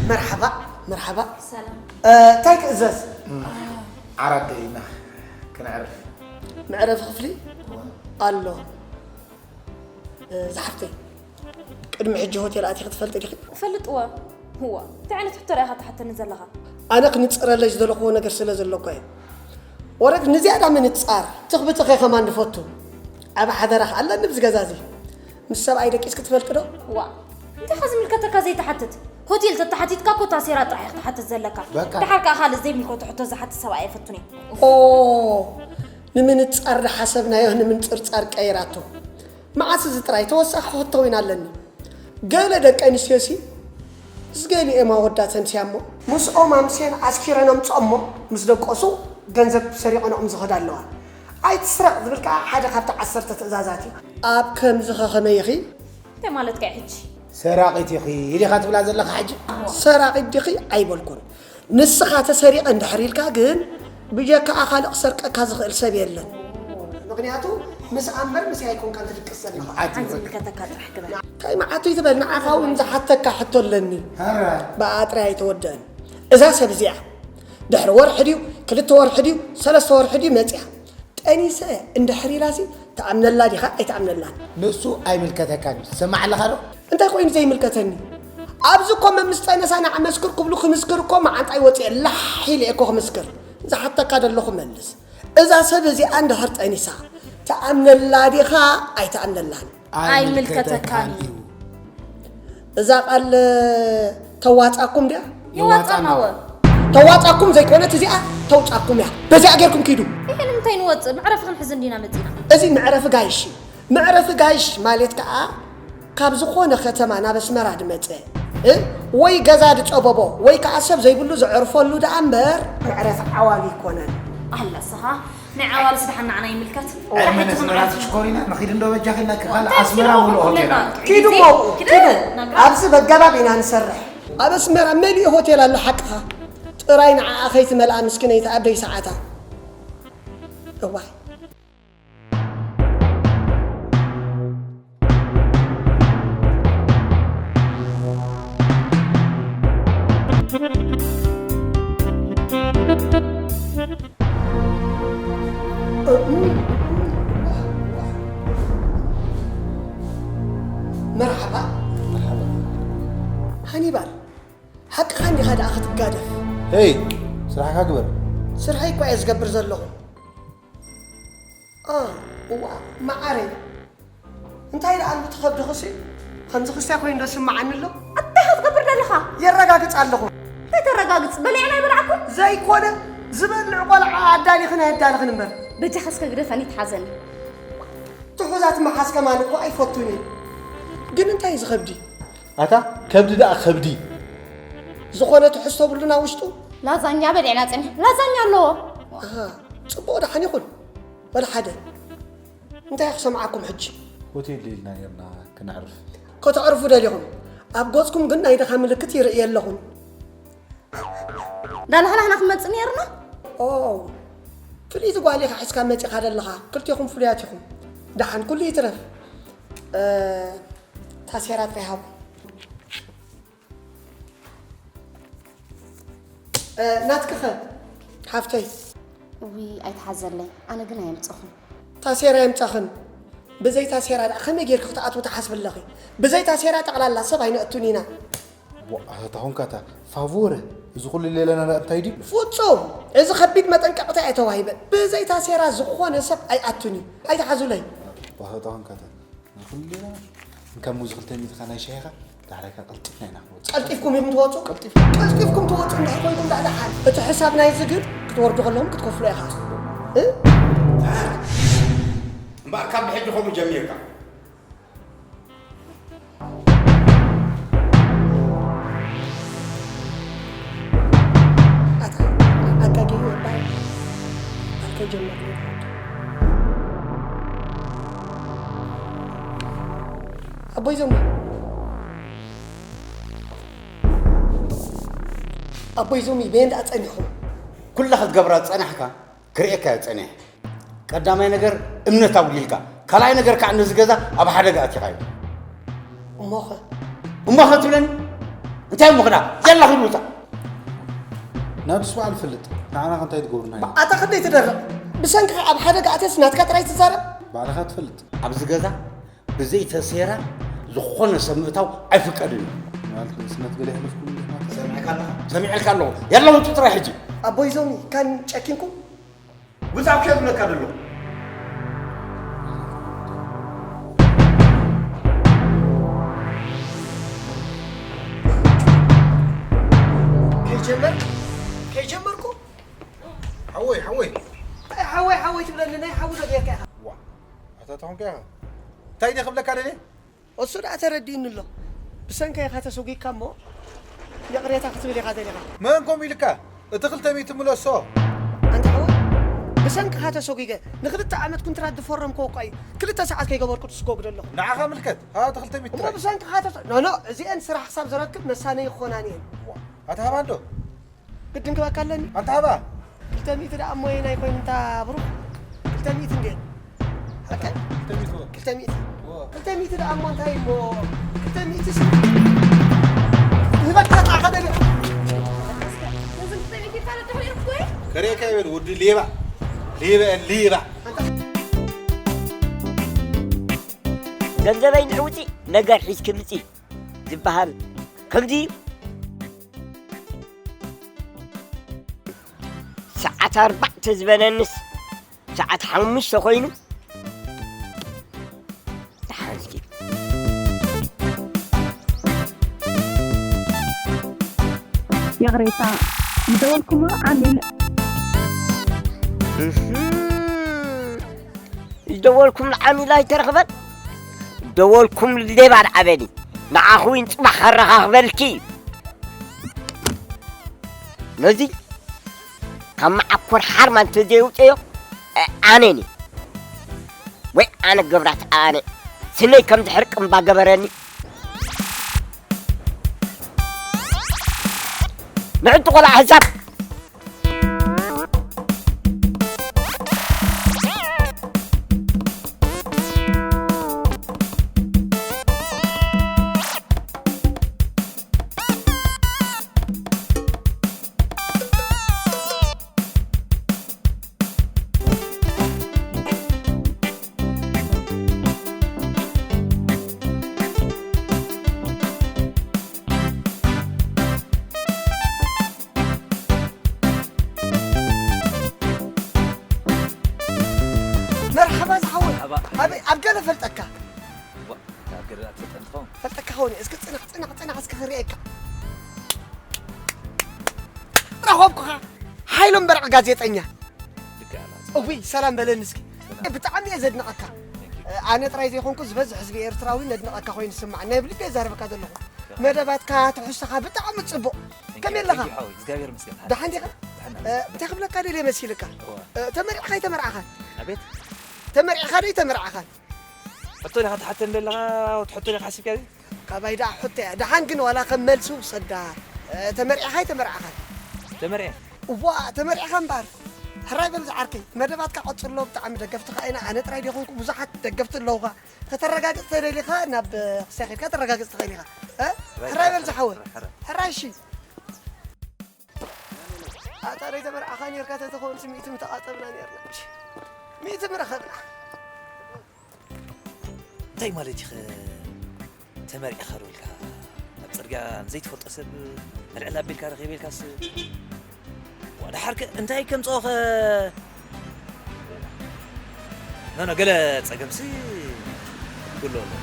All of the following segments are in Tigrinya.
መርሓባ፣ መርሓባ። ሰላም። እ፣ እንታይ ክእዘዝ? ዓራት ደሊና ክነዕርፍ። መዕረፊ ክፍሊ ኣሎ። እ፣ ዝሓፍተይ፣ ቅድሚ ሕጂ ሆቴል ኣቲኺ ትፈልጢ ዲኺ? እፈልጥዎ። ህዋ፣ እንታይ ዓይነት ሕቶ ርኢኻ ትሓተኒ ዘለኻ? ኣነ ክንጽረለይ ዝደለኽዎ ነገር ስለ ዘሎ እኮ እየ። ወረግ ንዝያዳ ምንጻር፣ ትኽብትኸ ከማን ንፈቱ። ዓቢ ሓደራ ከኣ ኣለኒ ብዚ ገዛ እዚ። ምስ ሰብኣይ ደቂስኪ ትፈልጢ ዶ? ዋ፣ እንታይ ኸ ዝምልከተካ ዘይትሓትት? ሆቴል ተተሓቲትካ እኮ ታሴራ ጥራሕ ኢኻ ክትሓትት ዘለካ። በቃ። ድሓር ከኣ ካልእ ዘይምልከቶ ሕቶ ዝሓትት ሰብኣይ ኣይፈቱን እየ። ኦ፣ ንምንጻር ዝሓሰብናዮ ንምንጽርጻር ቀይራቶ። መዓስ እዚ ጥራይ ተወሳኺ ሕቶ እውን ኣለኒ። ገለ ደቂ ኣንስትዮሲ ምስ ገሊኦም ኣወዳተን ስያሞ ምስኦም ኣምስየን ኣስኪረን ኣምጽኦሞ ምስ ደቀሱ ገንዘብ ሰሪቐንኦም ዝኸዳ ኣለዋ። ኣይትስረቕ ዝብል ከኣ ሓደ ካብቲ ዓሰርተ ትእዛዛት እዩ። ኣብ ከምዚ ኸ ከመይ ኢኺ? እንታይ ማለትካ እዩ ሕጂ? ሰራቒት ኢኺ ኢኻ ትብላ ዘለኻ ሕጂ? ሰራቒት ዲኺ ኣይበልኩን። ንስኻ ተሰሪቐ እንድሕር ኢልካ ግን ብጀካኣ ካልእ ክሰርቀካ ዝኽእል ሰብ የለን። ምኽንያቱ ምስ ኣምበር ምስ ኣይኮንካን ትድቅስ ዘለኻ። ሓንቲ ዝምልከተካ ጥራሕ ግበር። እንታይ መዓቱ ይትበል ንዓኻ እውን ዝሓተካ ሕቶ ኣለኒ። ኧረ ብኣ ጥራይ ኣይተወደአን። እዛ ሰብ እዚኣ ድሕሪ ወርሒ ድዩ ክልተ ወርሒ ድዩ ሰለስተ ወርሒ ድዩ መፂኣ ጠኒሰ እንድሕር ኢላሲ ትኣምነላ ዲኻ ኣይትኣምነላን? ንሱ ኣይምልከተካን እዩ። ትሰማዕ ኣለኻ ዶ? እንታይ ኮይኑ ዘይምልከተኒ? ኣብዚ እኮ መምስ ጠነሳ ንዓ መስክር ክብሉ ክምስክር እኮ መዓንጣይ ወፅኤ ላሕ ኢለ እኮ ክምስክር። ዝሓተካ ደለኹ መልስ። እዛ ሰብ እዚኣ እንድሕር ጠኒሳ ትኣምነላ ዲኻ ኣይትኣምነላን? ኣይምልከተካን እዩ። እዛ ቃል ተዋፃኩም ድያ? የዋፃናወ። ተዋፃኩም ዘይኮነት እዚኣ ተውፃኩም እያ። በዚኣ ጌርኩም ኪዱ። ይሄ ንምንታይ ንወፅእ? መዕረፊ ክንሕዝ እንዲና መፂና። እዚ መዕረፊ ጋይሽ እዩ። መዕረፊ ጋይሽ ማለት ከዓ ካብ ዝኾነ ከተማ ናብ ኣስመራ ድመፀ እ? ወይ ገዛ ድፀበቦ ወይ ከዓ ሰብ ዘይብሉ ዘዕርፈሉ ደኣ እምበር መዕረፊ ዓዋሉ ይኮነን። ኣላ እስኻ ናይ ዓዋልስ ደሓን ንዓና ይምልከት። ዕድመ ነስመራ ትሽኮሪና ንኺድ እንዶ በጃኺ ኢልና ካልእ ኣስመራ ሙሉእ ሆቴል ኣሎ። ኪዱ እሞ ኣብዚ በገባብ ኢና ንሰርሕ። ኣብ ኣስመራ መሊኡ ሆቴል ኣሎ ሓቅኻ። ጥራይ ንዓኣ ከይትመልኣ ምስኪነይቲ ኣደይ ሰዓታ። እዋይ። መርሓባ። መርሓባ። ሃኒባል፣ ሓቅኻ እንዲኻ ደኣ ክትጋደፍ? ሄይ፣ ስራሕካ ግበር። ስርሐይ እኳ እየ ዝገብር ዘለኹ። ኣ፣ እዋ፣ መዓረይ። እንታይ ደኣ ኣሉ ትኸብድኽሲ? ከምዚ ክስታይ ኮይኑ ዶ ስምዓኒ ኣሎ? እንታይ ክትገብር ደለኻ? የረጋግጽ ኣለኹ። እንታይ ተረጋግጽ? በሊዕና ኣይበላዕኩን? ዘይኮነ፣ ዝበልዕ ቆልዓ ኣዳሊኽን ኣየዳልኽን እምበር። በጃኻ እስከ ግደፈኒ፣ ትሓዘኒ። ትሑዛት ምሓዝ ከማን እኮ ኣይፈቱን እየ። ግን እንታይ እዩ ዝኸብዲ? ኣታ ከብዲ ደኣ ከብዲ። ዝኾነ ትሕዝቶ ብሉና ውሽጡ? ላዛኛ በሊዕና ጽኒሕ። ላዛኛ ኣለዎ። ኣሃ፣ ጽቡቕ ደሓን ይኹን። ወላ ሓደ። እንታይ ክሰምዓኩም ሕጂ? ሆቴል ደሊና ነርና ክነዕርፍ። ከተዕርፉ ደሊኹም። ኣብ ገጽኩም ግን ናይ ድኻ ምልክት ይርእየ ኣለኹን። ዳላህላህና ክመጽእ ነርና። ኦ፣ ፍልይቲ ጓል ኢኻ ሒዝካ መጺኻ ደለኻ። ክልቲኹም ፍሉያት ኢኹም። ደሓን ኩሉ ይትረፍ። እ፣ ታሴራ ጥራይ ሃቡ። እ፣ ናትክኸ ሓፍተይ? እዊ ኣይትሓዘለይ፣ ኣነ ግን ኣየምጸኹን። ታሴራ የምጻኽን። ብዘይ ታሴራ ደኣ ከመይ ጌርኪ ክትኣትዊ ትሓስቢ ኣለኺ? ብዘይ ታሴራ ጠቕላላ ሰብ ኣይነእቱን ኢና። ዋእ፣ ኣታ ኾንካ እታ ፋቮረ፣ እዚ ኩሉ ሌላና ደኣ እንታይ ድዩ? ፍጹም! እዚ ከቢድ መጠንቀቕታ እየ ተዋሂበ። ብዘይ ታሴራ ዝኾነ ሰብ ኣይኣቱን እዩ። ኣይትሓዙለይ። ዋእ፣ ኣታ ኾንካ እታ ኩሉ ሌላና። እንካ ሙዚ ክልተ ሚእትኻ ናይ ሻሂኻ፣ ዳሕራይካ ቀልጢፍና ኢና ክንወጽእ። ቀልጢፍኩም ኢኹም ትወጹ? ቀልጢፍ። ቀልጢፍኩም ትወጹ እንድሕር ኮይንኩም ደኣ ደሓን። እቲ ሕሳብ ናይዚ ግን ክትወርዱ ከለኹም ክትከፍሉ ኢኻ። እ? እምበኣር ካብ ብሕጂ ከምኡ ጀሚርካ። ኣታ ኣጋጊ ወዳይ ኣልካ ጀመርና። ኣቦይ ዞሚ፣ ኣቦይ ዞሚ፣ በየን ደኣ ጸኒኹም? ኩላ ክትገብራ ዝጸናሕካ ክርእየካ እየ ጸኒሐ። ቀዳማይ ነገር እምነት ኣጉዲልካ፣ ካልኣይ ነገር ከዓ ነዚ ገዛ ኣብ ሓደጋ ኣእቲኻዮ። እሞኸ? እሞኸ ትብለኒ? እንታይ እሞኸ ደኣ? ያላ ኺድ ውጻእ። ናብ ስዋዕ ንፈልጥ። ንዓና ከ እንታይ ትገብሩና ኢና? ኣታ ክንደይ ትደርቕ? ብሰንክኻ ኣብ ሓደጋ ኣትየስ ናትካ ጥራይ ትዛረብ? ባዕልኻ ትፈልጥ። ኣብዚ ገዛ ብዘይ ተሴራ ዝኾነ ሰብ ምእታው ኣይፍቀድን እዩ። ማለት ንእስነት ገለ የሕለፍኩም እንዲኹም ማለት? ሰሚዕካ ኣለኻ? ሰሚዐልካ ኣለኹ። ያላ ውጹ ጥራይ ሕጂ። ኣቦይ ዞሚ፣ ካን ጨኪንኩም? ውጻእ እኮ እየ ዝብለካ ዘለኹ። ከይጀመር-፣ ከይጀመርኩ? ሓወይ፣ ሓወይ። ኣይ፣ ሓወይ፣ ሓወይ ትብለኒ፣ ናይ ሓው ዶ ጌርካ ኢኻ? ዋ፣ ኣታ ተኾንካ ኢኻ። እንታይ ድየ ክብለካ ደልየ? እሱ ደኣ ተረዲኡኒ ኣሎ። ብሰንከይ ኢኻ ተሰጒግካ እሞ ይቕሬታ ክትብል ኢኻ ደሊኻ። መን ከምኡ ኢልካ? እቲ ክልተ ሚእቲ ምለሶ። ኣንታ ሓወይ፣ ብሰንክኻ ተሰጒገ ንኽልተ ዓመት ኩንትራት ዝፈረምክዎ እኳ እዩ። ክልተ ሰዓት ከይገበርኩ ትስጎግዶ ኣለኹ። ንዓኻ ምልከት። ሃ፣ እቲ ክልተ ሚእቲ እሞ ጥራይ። ብሰንክኻ ተሰ-፣ ኖ፣ ኖ፣ እዚአን ስራሕ ክሳብ ዝረክብ መሳነይ ይኾናኒ እየን። ዋ፣ ኣታ ሃባ እንዶ። ግድን ክበካ ኣለኒ። ኣንታ ሃባ። ክልተ ሚእቲ ደኣ እሞ የናይ ኮይኑ እንታ ብሩኽ? ክልተ ሚእቲ እንዴ? ሓቀ? ክልተ ሚእቲ ወ። ክልተ ሚእቲ። ወ። ክልተ ሚእቲ ደኣ እሞ እንታይ እሞ? ክልተ ሚእቲ ሲ-፣ ይበቃ ጣ ከደለ። ነዚ ክልተ ሚእቲ ይፋለጥ ድሕሪ ኢልኩ ወይ? ከሬካ ይበል ወዲ ሌባ። ሌባ፣ ሌባ። ገንዘበይ ንዕውፂ ነገር ሒዝኪ ምፂ ዝበሃል ከምዚ እዩ። ሰዓት ኣርባዕተ ዝበነንስ ሰዓት ሓሙሽተ ኮይኑ ደሓን እስኪ። ይቕሬታ፣ ዝደወልኩምሉ ዓሚል። እህ፣ ዝደወልኩምሉ ዓሚል ኣይተረኽበን። ዝደወልኩምሉ ሌባ ደዓበኒ። ንዓኹ እውን ጽባሕ ከረኻኽበልኪ እዩ። ነዚ ካብ መዓኮር ሓርማ እንተዘየውፅዮ፣ እ፣ ኣነ እኔ ወይ ኣነ ገብራት ኣነ ስነይ ከም ዝሕርቅ እምባ ገበረኒ። ንዕንቲ ቆልዓ ሕሳብ። መርሓባ ዝሓወይ። መርሓባ። ኣበይ ኣብ ገለ ፈልጠካ። ዋ፣ ኣብ ገለ ኣትፈልጠኒ ትኸውን? ፈልጠካ ኸውን። እስኪ ጽናሕ፣ ጽናሕ፣ ጽናሕ እስኪ ክርእየካ። ረኸብኩኻ። ሓይሎም በርዕ ጋዜጠኛ። ልክዕ ኣላ። እውይ፣ ሰላም በለኒ እስኪ። ሰላም። ብጣዕሚ እየ ዘድንቐካ። Thank you። ኣነ ጥራይ ዘይኮንኩ ዝበዝሕ ህዝቢ ኤርትራዊ ነድንቐካ ኮይኑ ዝስማዕ። ናይ ብልቢ እየ ዛረበካ ዘለኹ። ሰላም። መደባትካ፣ ትሕዝቶኻ ብጣዕሚ ጽቡቕ። Thank you። ከመይ ኣለኻ? Thank you ሓወይ፣ እግዚኣብሔር ይመስገን። ደሓን ዲኻ? ደሓን እ፣ ኣለኹ። እንታይ ክብለካ ደልየ መሲልካ? እዋ። እ፣ ተመሪዕኻ ኣይተመርዓኻን? ኣቤት? ተመሪዕኻ ዶ ኣይተመርዓኻን? ሕቶ ዲኻ ትሓተኒ ዘለኻ? ሕቶ ዲኻ ሓሲብካ እዚ? ካባይ ደኣ ሕቶ እያ። ደሓን ግን ዋላ ከም መልሲ ውሰዳ። እ፣ ተመርዒኻ ኣይተመርዓኻን? ተመርዒ። እዋ፣ ተመርዒኻ እምበኣር። ሕራይ በል ዝዓርከይ። መደባትካ ቀጽሎ፣ ብጣዕሚ ደገፍትኻ ኢና። ኣነ ጥራይ ደይኮንኩ ብዙሓት ደገፍቲ ኣለዉኻ። ከተረጋግጽ ተደሊኻ ናብ ክስታይ ከድካ ተረጋግጽ ትኽእል ኢኻ። እ? ሕራይ፣ ሕራይ በል ሕራይ፣ ዝሓወይ። ሕራይ፣ ሕራይ። ሕራይ እሺ። ኣታ ደይ ተመርዓኻ ኔርካ ተተኾንሲ ሚእቲ ምተቓጸብና ኔርና። ሚእቲ ምረኸብና። እንታይ ማለት ኢኸ ተመሪዕኻ ዶ ኢልካ ኣብ ጽርግያ ንዘይትፈልጦ ሰብ ዕልዕል ኣቢልካ ረኺበ ኢልካስ? ዋ፣ ደሓርከ እንታይ ከምጽኦኸ? ኖ፣ ኖ፣ ገለ ጸገምሲ ክህሉ ኣለዎ።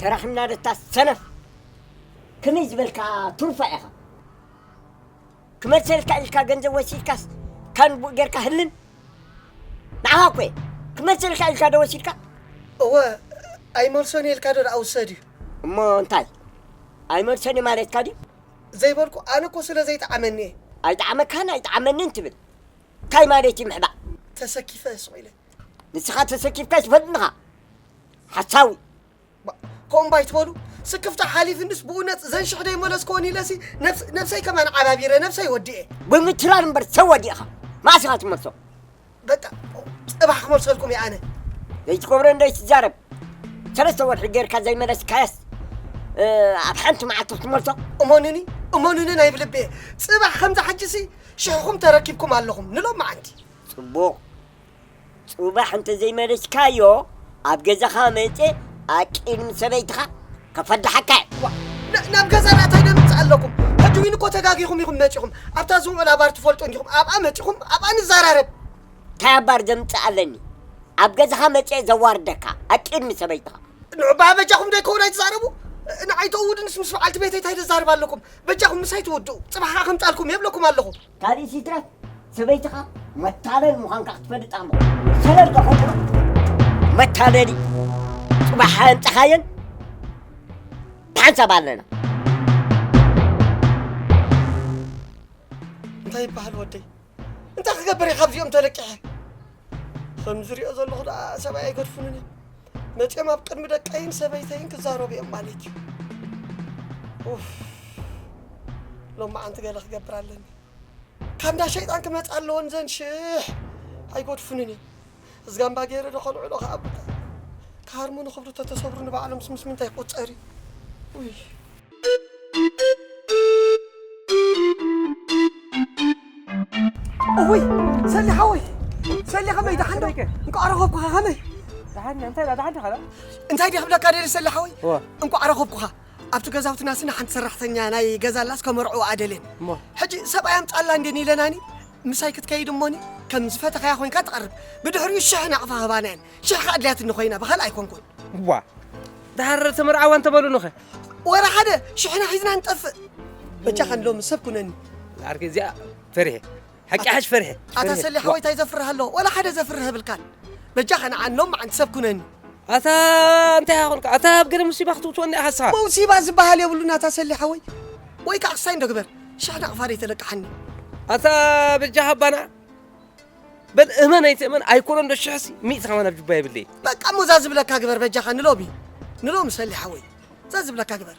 ተራኽና ደታ ሰነፍ። ከመይ ዝበልካ ትሩፋ ኢኻ። ክመልሰልካ ኢልካ ገንዘብ ወሲድካስ ካን ቡእ ጌርካ ህልን። ንዓኻ እኮ እየ። ክመልሰልካ ኢልካ ዶ ወሲድካ? እወ፣ ኣይመልሶን ኢልካ ዶ ደኣ ውሰድ እዩ? እሞ እንታይ? ኣይመልሶን እዩ ማለትካ ድዩ? ዘይበልኩ ኣነ እኮ ስለ ዘይጠዓመኒ እየ። ኣይጠዓመካን ኣይጠዓመንን ትብል? እንታይ ማለት እዩ ምሕባእ? ተሰኪፈ ስቕ ኢለ። ንስኻ ተሰኪፍካ ኣይትፈልጥን ኢኻ ሓሳዊ። ከምኡ እምባ ኣይትበሉ። ስክፍታ ሓሊፍንስ ብኡ ነጽ ዘን ሽሕ ደይመለስክዎን ኢለሲ ነብስ- ነብሰይ ከማን ዓባቢረ ነብሰይ ወዲኤ። ብምትራር እምበር ሰብ ወዲእኻ መዓስ ኢኻ ትመልሶ? በቃ ጽባሕ ክመልሰልኩም እየ ኣነ። ዘይትገብሮ እንዶ ኣይትዛረብ። ሰለስተ ወርሒ ጌርካ ዘይመለስካያስ እ፣ ኣብ ሓንቲ መዓልቲ ክትመልሶ? እመኑኒ እመኑኒ ናይ ብልቢ እየ። ጽባሕ ከምዛ ሕጂሲ ሽሕኹም ተረኪብኩም ኣለኹም ንሎም መዓንቲ። ጽቡቕ ጽባሕ እንተዘይመለስካዮ ኣብ ገዛኻ መጽእ ኣቂድሚ ሰበይትኻ ከፈድሓካ እየ። ናብ ገዛና እንታይ ደምጽእ ኣለኩም? ሕጂ ዊን እኮ ተጋጊኹም ኢኹም መጺኹም። ኣብታ ዝውዕል ኣባር ትፈልጡ እንዲኹም ኣብኣ መጺኹም ኣብኣ ንዘራረብ። እንታይ ኣባር ዘምጽእ ኣለኒ? ኣብ ገዛኻ መጽእ ዘዋርደካ ኣቂድሚ ሰበይትኻ። ንዑ በጃኹም ደይከውን ኣይትዛረቡ። ንዓይ ተእውድንስ ምስ በዓልቲ ቤተይ እንታይ ተዛርብ ኣለኩም? በጃኹም ምሳይ ትውድኡ። ጽባሕ ከኣ ከምጻልኩም የብለኩም ኣለኹ። ካልእ ሲትረፍ ሰበይትኻ መታለል ምዃንካ ክትፈልጥ ኣለኹ። ሰለል ዶ ኾንኩ መታለሊ ጽባሕ ኣምጻኻየን ብሓንሳብ ኣለና። እንታይ ይበሃል ወደይ? እንታይ ክገብር እየ ካብዚኦም ተለቂሐ? ከም ዝሪኦ ዘለኹ ደኣ ሰብኣይ ኣይገድፉንን እዮም። መፂኦም ኣብ ቅድሚ ደቀይን ሰበይተይን ክዛረቡ እዮም ማለት እዩ። ኡፍ፣ ሎማዓንቲ ገለ ክገብር ኣለኒ። ካብ እንዳ ሸይጣን ክመፃ ኣለወን ዘን ሽሕ ኣይገድፉንን እዮም። እዝጋምባ ገይረ ዶ ከልዕሎ ከኣ ቡዳ ክሃርሙ ንኽብሉ ተተሰብሩ ንባዕሎም ስምስ ምንታይ ይቆፀር እዩ? ውይ። እውይ ሰሊ ሓወይ ሰሊ ከመይ ደሓን ዶ? እንቋዕ ረኸብኩኻ ከመይ? ደሓን እንታይ ደኣ ደሓን ዲኻ? እንታይ ድየ ክብለካ ደሊ ሰሊ ሓወይ? እዋ። እንቋዕ ረኸብኩኻ። ኣብቲ ገዛውትና ስና ሓንቲ ሰራሕተኛ ናይ ገዛ ኣላስ ከመርዕዋ ኣደልን። እሞ? ሕጂ ሰብኣይ ኣምጻላ እንዴን ኢለናኒ ምሳይ ክትከይድ እሞኒ ከም ዝፈተኻያ ኮይንካ ትቐርብ። ብድሕሪኡ ሽሕ ናቕፋ ህባናየን። ሽሕ ከኣ ኣድልያትኒ ኮይና ብኻልእ ኣይኮንኩን። እዋ ደሓር ተመርዓዋ እንተበሉንኸ? ወረ ሓደ ሽሕና ሒዝና ንጠፍእ። በጃኻ ንሎሚ ሰብ ኩነኒ። ዓርከይ እዚኣ ፈሪሐ ሓቂ ሓሽ ፈሪሐ። ኣታ ሰሊ ሓወይ እንታይ ዘፍርህ ኣሎ? ወላ ሓደ ዘፍርህ የብልካን። በጃኻ ንዓን ሎም መዓንቲ ሰብ ኩነኒ። ኣታ እንታይ ኾንካ ኣታ ኣብ ገለ ሙሲባ ክትውትወኒ ኢኻ ንስኻ። መውሲባ ዝበሃል የብሉን ኣታ ሰሊ ሓወይ። ወይ ከዓ ክስታይ እንዶ ግበር። ሽሕ ናቕፋ ደይተለቅሓኒ። ኣታ በጃኻ ኣባና በል እመን ኣይትእመን ኣይኮነን ዶ ሽሕሲ ሚእቲ ከማን ኣብ ጅባ የብለይ። በቃ እሞ እዛ ዝብለካ ግበር በጃኻ ንሎሚ ንሎሚ ሰሊ ሓወይ እዛ ዝብለካ ግበር።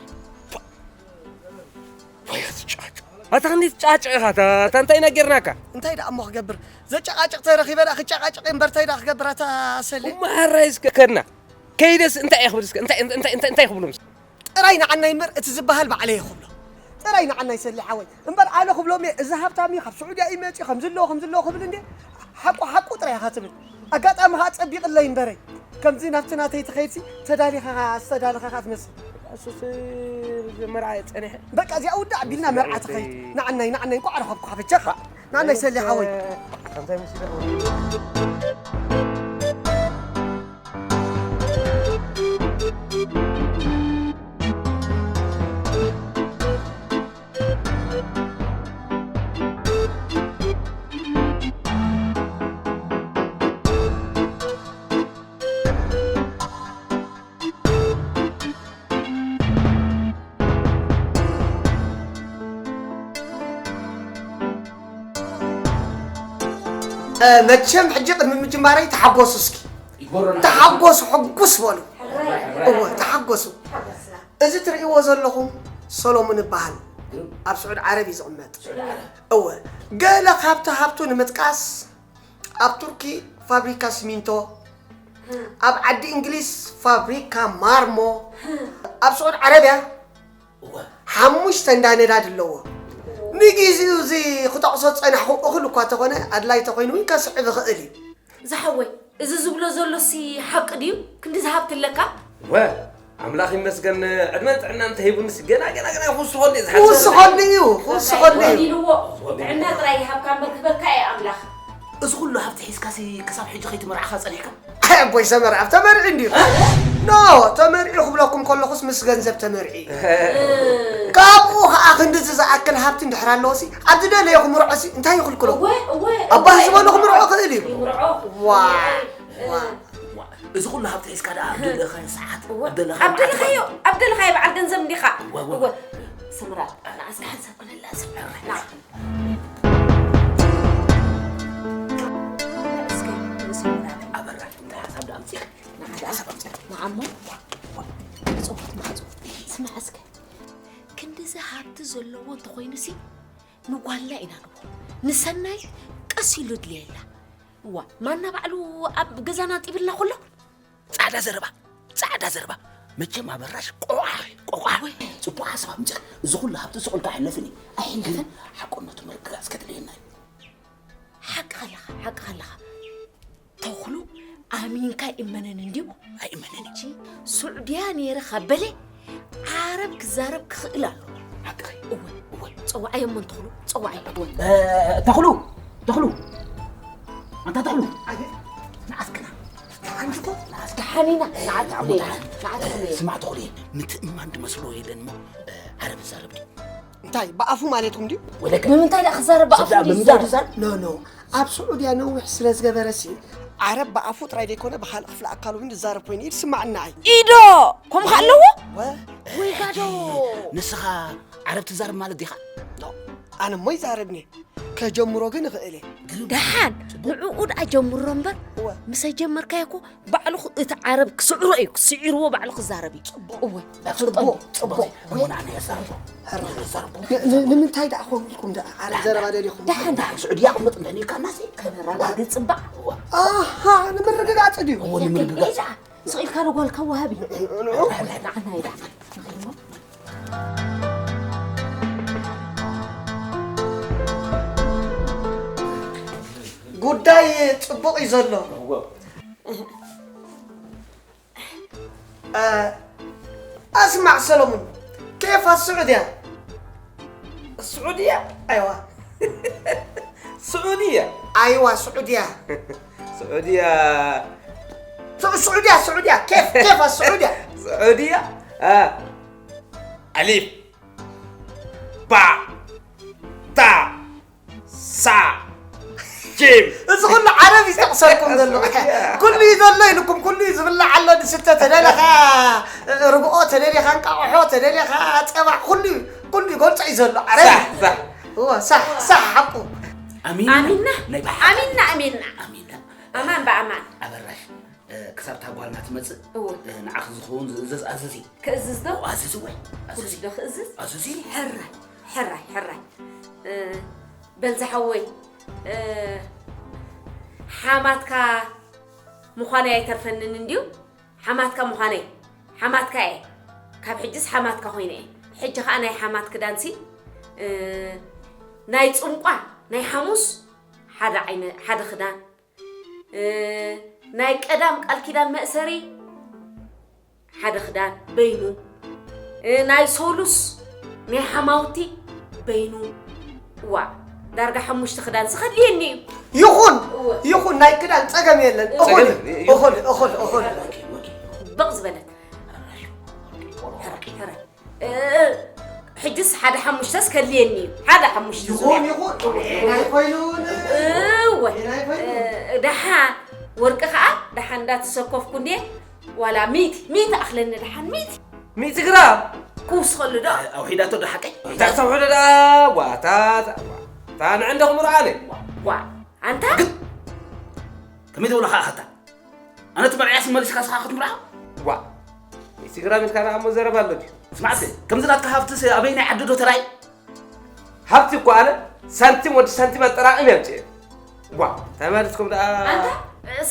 ኣታ ክንደይ ትጨቃጨቅ ኢኻ ኣታ እንታይ ኢና ጌርናካ? እንታይ ደኣ እሞ ክገብር ዘጨቃጭቅ ተረኺበ ደኣ ክጨቃጨቅ እምበር እንታይ ደኣ ክገብር ኣታ ሰሊ። እሞ ሓራይ እስከ ከድና ከይደስ እንታይ እየ ክብል እስከ እንታይ እንታይ እንታይ እንታይ ክብሎም እስከ። ጥራይ ንዓናይ እምበር እቲ ዝበሃል ባዕለይ እየ ክብሎ። ጥራይ ንዓናይ ሰሊ ሓወይ እምበር ኣነ ክብሎም እየ እዚ ሃብታም እዩ ካብ ስዑድያ እዩ መፅዩ ከምዚ ኣለዎ ከምዚ ኣለዎ ክብል እንዴ ሓቁ ሓቁ ጥራይ ኢኻ ትብል። ኣጋጣሚ ኸዓ ፀቢቕለይ እምበረይ ከምዚ ናብቲ ናተይ ትኸይድሲ ተዳሊኻ ዝተዳለኻ ኸዓ ትመስል። እሱስ መርዓ እየ ፀኒሐ። በቃ እዚኣ ውዳእ ኣቢልና መርዓ ትኸይድ። ንዓናይ ንዓናይ እንቋዕ ረኸብኩኻ በጃኻ። ንዓናይ ሰሊ ሓወይ። መቸም ሕጂ ቅድሚ ምጅማረይ ተሓጎሱ እስኪ። ተሓጎሱ፣ ሕጉስ በሉ። እወ፣ ተሓጎሱ። እዚ ትርእይዎ ዘለኹም ሰሎሙን ይበሃል። ኣብ ስዑድ ዓረብ እዩ ዝቕመጥ። እወ፣ ገለ ካብቲ ሃብቱ ንምጥቃስ፣ ኣብ ቱርኪ ፋብሪካ ሲሚንቶ፣ ኣብ ዓዲ እንግሊዝ ፋብሪካ ማርሞ፣ ኣብ ስዑድ ዓረብያ ሓሙሽተ እንዳ ነዳዲ ኣለዎ። ንጊዜኡ እዚ ክጠቕሶ ዝጸናሕኹ እኹል እኳ ተኾነ ኣድላይ ተኾይኑ እውን ከስዕብ ይኽእል እዩ። ዝሓወይ እዚ ዝብሎ ዘሎሲ ሓቂ ድዩ? ክንድዚ ሃብቲ ኣለካ? ወ ኣምላኽ ይመስገን ዕድመን ጥዕናን እንተሂቡንስ ገና ገና ገና ክውስኸሉ እየ ዝሓስብ። ክውስኸሉ እዩ ክውስኸሉ እዩ። ኢልዎ ጥዕና ጥራይ ይሃብካ እምበር ክህበካ እየ ኣምላኽ። እዚ ኩሉ ሃብቲ ሒዝካሲ ክሳብ ሕጂ ከይትመርዓኻ ጸኒሕካ? ኣይ ኣቦይ ሰመር ኣብ ተመርዒ እንድዩ። ኖ ተመርዒ ክብለኩም ከለኹስ ምስ ገንዘብ ተመርዒ እዩ። ካብኡ ኸዓ ክንድዚ ዝኣክል ሃብቲ እንድሕር ኣለዎሲ ኣብ ዝደለዮ ክምርዖሲ እንታይ ይኽልክሎ? እወ እወ ኣባ ዝበሎ ክምርዖ ክእል እዩ። ይምርዖ። ዋ ዋ ዋ እዚ ኩሉ ሃብቲ ሒዝካ ደኣ ኣብ ደለኻዮ ሰዓት፣ እወ። ኣብ ደለኻዮ ኣብ ደለኻዮ በዓል ገንዘብ እንዲኻ። እወ፣ እወ። እወ። ስምራ፣ ንኣስ ሓንሳብ ክነላ ስምራ። ኣበራ፣ እንታይ ሓሳብ ደኣ ኣምጺእካ? ንዓሞ። ጽቡቕ ማዕጾ። ስማዕ እስከ። ክንድዚ ሃብቲ ዘለዎ እንተኾይኑሲ ንጓልና ኢና ንቦ። ንሰናይ ቀስ ኢሉ ድልየላ። እዋ፣ ማና ባዕሉ ኣብ ገዛና ጢብልና ከሎ? ጻዕዳ ዘረባ፣ ጻዕዳ ዘረባ። መቸም ኣበራሽ ቆቋሕ፣ ቆቋሕ። ጽቡቕ ሓሳብ ኣምጺእካ። እዚ ኩሉ ሃብቲ ስቕ ኢልካ ኣይሕለፍን እዩ። ኣይሕለፍን? ሓቆነቱ ምርግጋጽ ከድልየና እዩ። ሓቅኻ ኣለኻ፣ ሓቅኻ ኣለኻ። ተኽሉ ኣሚንካ ይእመነን እንድዩ? ኣይእመነን እዩ። እቺ ስዑድያ ነይረ ካብ በለ ዓረብ ክዛረብ ክኽእል ኣለዎ። ሓቅኺ። እወ። እወ። ጸዋዓዮ እሞ ንተኽሉ፣ ጸዋዓዮ። እወ። እ፣ ተኽሉ፣ ተኽሉ። ኣንታ ተኽሉ። ኣየ፣ ንዓስክና። ንዓስክና። ደሓን ኢና፣ ንዓስክና። ደሓን። ንዓስክና። ስማዕ ተኽሉ፣ ምትእምማን ድመስሎ የለን እሞ፣ እ፣ ዓረብ ይዛረብ ድዩ? እንታይ ብኣፉ ማለትኩም ድዩ? ወለከ። ብምንታይ ደኣ ክዛረብ ብኣፉ ሰብ ደኣ ድዩ ብምንታይ ዝዛረብ? ድዛረብ? ኖ፣ ኖ። ኣብ ስዑድያ ነዊሕ ስለ ዝገበረሲ፣ ዓረብ ብኣፉ ጥራይ ዘይኮነ ብኻልእ ክፍለ ኣካሉ እውን ዝዛረብ ኮይኑ እዩ ዝስማዓና ኣይ። ኢዶ! ከምኡ ከ ኣለዎ? ወ- ወይ ጋዶ! ንስኻ ዓረብ ትዛረብ ማለት ዲኻ? ኖ፣ ኣነ እሞ ይዛረብኒ። ከጀምሮ ግን እኽእል እየ። ደሓን፣ ንዕኡ ደኣ ጀምሮ እምበር፣ እወ። ምስ ኣጀመርካዮ እኮ ባዕሉ ክ-፣ እቲ ዓረብ ክስዕሮ እዩ፣ ክስዒርዎ ባዕሉ ክዛረብ እዩ። እወ። ጽቡቕ፣ ጽቡቕ። እሞ ንዓና የዛርቦ። ንዓና የዛርቦ። ን-፣ ን-፣ ንምንታይ ደኣ ከምኡ ኢልኩም ደኣ ዓረብ ዘረባ ደሊኹም? ደሓን፣ ደሓን። ስዑድያ ቅምጥ እንተን ኢልካናሲ። ከነረጋግጽ እምበኣር። እወ። ኣሃ፣ ንምርግጋጽ ድዩ? እወ፣ ንምርግጋጽ። ስቕ ኢልካ ዶ ጓልካ ወሃቢ? ንዑ። ንዓና እዩ ደኣ። ንኺድ እሞ። ጉዳይ ጽቡቕ እዩ ዘሎ። እወ። እ፣ ኣስማዕ ሰለሙን፣ ኬፍ ኣስዑድያ? ኣስዑድያ? ኣይዋ። ስዑድያ? ኣይዋ፣ ስዑድያ። ስዑድያ። ስ-፣ ስዑድያ፣ ስዑድያ፣ ኬፍ፣ ኬፍ ኣስዑድያ? ስዑድያ? እ፣ ኣሊፍ፣ ባ፣ ታ፣ ሳ፣ ጂም። እዚ ኩሉ ዓረብ እዩ ዝጠቕሰልኩም ዘሎ። ኩሉ እዩ ዘሎ ኢልኩም፣ ኩሉ እዩ ዝብላዕ ኣሎ፣ ዝስተ ተደለኻ፣ ርግኦ ተደሊኻ፣ እንቃቑሖ ተደሊኻ፣ ጸባ፣ ኩሉ እዩ፣ ኩሉ ይገልጾ እዩ ዘሎ። ዓረብ ሳሕ፣ ሳሕ። እወ፣ ሳሕ፣ ሳሕ፣ ሓቁ። ኣሚንና? ኣሚንና? ናይ ብሓቂ? ኣሚንና፣ ኣሚንና። ኣሚንና። ኣማን ብኣማን። ኣበራሽ፣ እ፣ ክሳብ እታ ጓልና ትመጽእ፣ እወ። እ፣ ንዓኺ ዝኸውን ዝእዘዝ ኣዘዚ። ክእዝዝ ዶ? ኦ፣ ኣዘዚ ወይ? ኣዘዚ። ኩሉ ዶ ክእዝዝ? ኣዘዚ። ሕራይ፣ ሕራይ፣ ሕራይ። እ፣ በል ዝሓወይ፣ እ፣ ሓማትካ ምዃነይ ኣይተርፈንን እንድዩ። ሓማትካ ምዃነይ፣ ሓማትካ እየ። ካብ ሕጅስ ሓማትካ ኮይነ እየ። ሕጂ ኸኣ ናይ ሓማት ክዳንሲ፣ እ፣ ናይ ጽንቋ፣ ናይ ሓሙስ ሓደ ዓይነ-፣ ሓደ ክዳን፣ እ፣ ናይ ቀዳም ቃል ኪዳን መእሰሪ ሓደ ክዳን በይኑ፣ እ፣ ናይ ሶሉስ ናይ ሓማውቲ በይኑ። ዋ፣ ዳርጋ ሓሙሽተ ክዳን ዝኸድልየኒ እዩ። ይኹን፣ እወ። ይኹን፣ ናይ ክዳን ጸገም የለን። እወ። እኹል፣ ጸገም የ-፣ እኹል፣ እኹል፣ እኹል። በቕ ዝበለት። ሕራይ፣ ሕራይ። እ፣ ሕጅስ ሓደ ሓሙሽተስ ከድልየኒ እዩ። ሓደ ሓሙሽተ ይኹን፣ ዙርያ። ይኹን። ናይ ኮይኑን እወ። ናይ ኮይኑ። እ፣ ደሓን ወርቂ ኸኣ ደሓን እንዳተሰከፍኩ እንድየ። ዋላ ሚእቲ፣ ሚእቲ ኣኽለኒ ደሓን፣ ሚእቲ። ሚእቲ ግራም? ክውስኸሉ ዶ? ኣውሒዳቶ ዶ ሓቀይ? እንታይ ክተውሕዶ ደኣ? ዋ፣ እታ፣ እታ፣ ዋ፣ እታ ንዕንደኹም ርኣነ። ዋ፣ ኣንታ? ግን ከመይ ትብሎ ኸኣ ኸታ? ኣነ እቲ መርዕያስ መሊስካ ስኻ ክትምርዖ? ዋ፣ ሚእቲ ግራም ኢልካ ደኣ እሞ ዘረባ ኣሎ ድዩ? ስማዕሲ፣ ከምዚ ናትካ ሃብትስ ኣበየናይ ዓዲ ዶ ተራእዩ? ሃብቲ እኮ ኣነ ሳንቲም ወዲ ሳንቲም ኣጠራቒመ ኣምጽኤ። ዋ፣ እንታይ ማለትኩም ደኣ? ኣንታ፣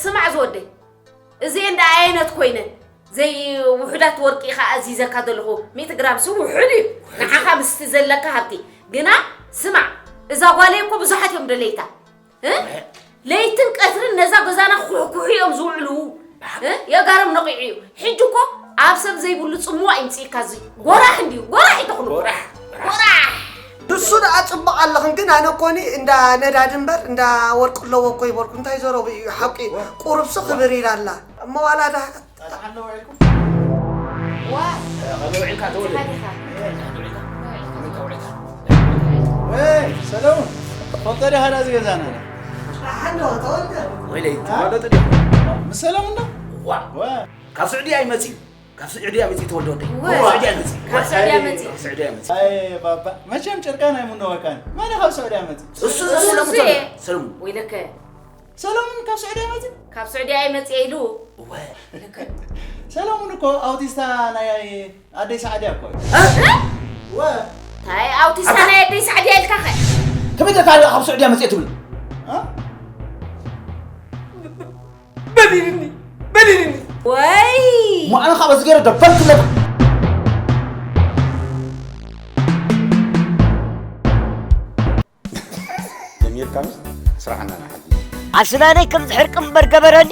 ስማዕ ዝወደይ፣ እዚኤን ደኣ ኣየነት ኮይነን? ዘይውሑዳት ወርቂ ኢኻ ኣዚዘካ ዘለኹ፣ ሚእቲ ግራምሲ ውሑድ እዩ። ንዓኻ ምስቲ ዘለካ ሃብቲ። ግና ስማዕ፣ እዛ ጓለይ እኮ ብዙሓት እዮም ደለይታ። እ? ለይትን ቀትርን ነዛ ገዛና ኩሕኩሑ እዮም ዝውዕሉ። እ? የጋርም ነቒዑ እዩ። ሕጂ እኮ ኣብ ሰብ ዘይብሉ ጽምዋ ይምጽእካ እዚ። ጎራሕ እንድዩ፣ ጎራሕ ይተኽሉ። ጎራሕ። ጎራሕ። ንሱ ደኣ ጽቡቕ ኣለኽን፣ ግን ኣነ እኮኒ እንዳ ነዳዲ እምበር እንዳ ወርቂ ኣለዎ እኮ ይበልኩ። እንታይ ዘረቡ እዩ ሓቂ? ቁሩብሲ ክብር ኢላ ኣላ። እሞ ዋላ ደኣ ዋ። ቀደም ውዒልካ ተወልደ። ዲኻ? ቀደም ውዒልካ? መን ተውዒልካ? ወይ፣ ሰለሙን፣ ትፈልጦ ዲኻ ናዚ ገዛና? ደሓን ዶ ተወልደ? ወይለይ፣ ትፈልጦ ዲኻ? ምስ ሰለሙን ዶ? ዋ ወ ካብ ስዑድያ ይመጽእ እዩ። ካብ ስዑድያ መጽእ ተወልደ ወደይ። ወይ። ካብ ስዑድያ መጽእ። ካብ ስዑድያ መጽእ። ካብ ስዑድያ መጽእ። ኣይ ባባ መቸም ጨርቃን ኣይምነወካን። መን ካብ ስዑድያ መጽእ? እሱ እሱ ሰለሙን እሱ ተወልደ። እየ። ሰለሙን። ወይለከ ሰሎሙን ካብ ስዑድያ መጽእ? ካብ ስዑድያ ይመጽእ ኢሉ። እወ። ሰሎሙን እኮ ኣውቲስታ ናይ ኣደይ ሳዕድያ እኮ እዩ። ወ ታይ ኣውቲስታ ናይ ኣደይ ሳዕድያ ኢልካ ኸ? ከመይ ተታሪኻ ካብ ስዑድያ መጽእ ትብል? እ? በዲልኒ በዲልኒ ወይ እሞ ኣነ ካብ እዚ ገይረ ደበል ክለብ ጀሚርካ ምስ ስራሕና ንሓግዝ። ኣስናነይ ከም ዝሕርቅ እምበር ገበረኒ።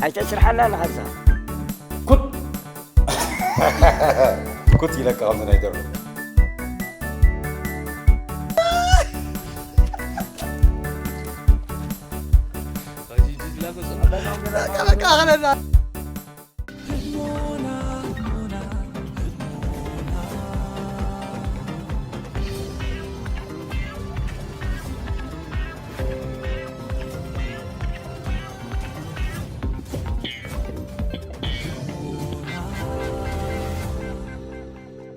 ኣይተስርሓና ንሓዛ። ኩት ኩት ኢለካ ከምዚ ናይ ደርፉ በቃ በቃ